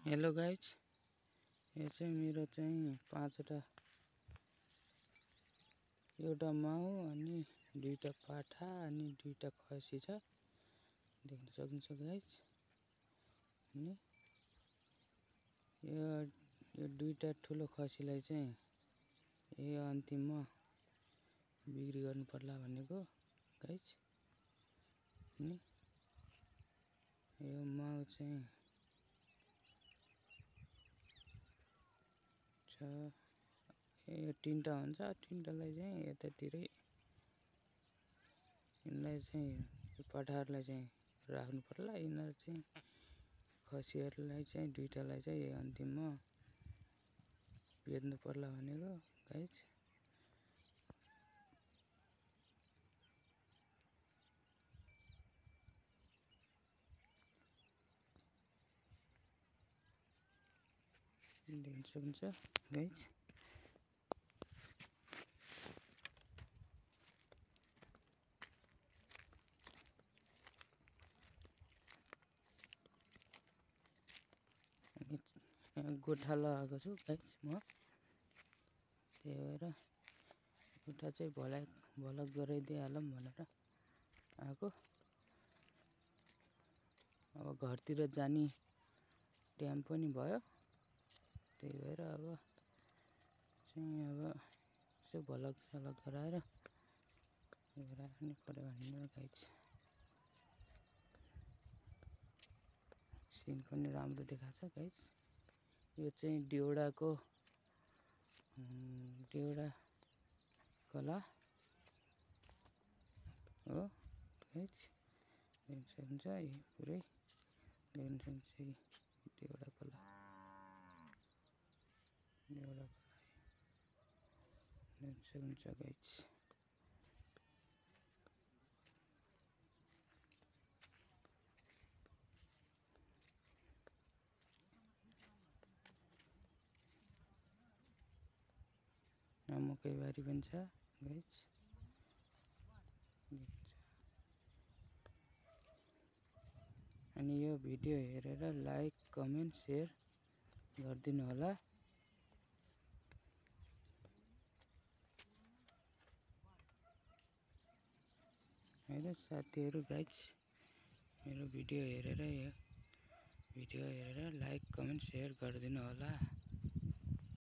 Hello guys, यो चाहिँ मेरो चाहिँ 5वटा एउटा माउ अनि 2टा पाठा अनि 2टा खसी छ। देख्न सक्नुहुन्छ गाइज। अनि यो 2टा ठुलो खसीलाई चाहिँ यो अन्तिममा बिक्री गर्नु पर्ला भनेको गाइज। अनि यो माउ चाहिँ यो 3टा हुन्छ। 3टालाई चाहिँ यतातिरै यिनलाई चाहिँ पाठाहरूलाई चाहिँ राख्नु पर्ला। यिनीहरू चाहिँ खसीहरूलाई चाहिँ 2टालाई चाहिँ अन्तिममा बेच्नु पर्ला भनेको गाइज। देख्न सक्नुहुन्छ गाइज। गोठा लगाएको छु गाइज म, त्यही भएर गोठा चाहिँ भलक गराइदिइहालौँ भनेर आएको। अब घरतिर जाने टाइम पनि भयो, त्यही भएर अब यसो भलक गराएर राख्नु पर्यो भनेर गाइज। सिन पनि राम्रो देखाएको छ गाइज। यो चाहिँ देउडा कला हो गाइज। देख्न सक्नुहुन्छ यो पुरै देख्न सक्नुहुन्छ देउडा कला देख्न सक्नुहुन्छ गाइज। मकैबारी पनि छ गाइज। अनि यो भिडियो हेरेर लाइक कमेन्ट सेयर गरिदिनु होला। हैन साथीहरू गाइज, मेरो भिडियो हेरेर लाइक कमेन्ट सेयर गरिदिनु होला।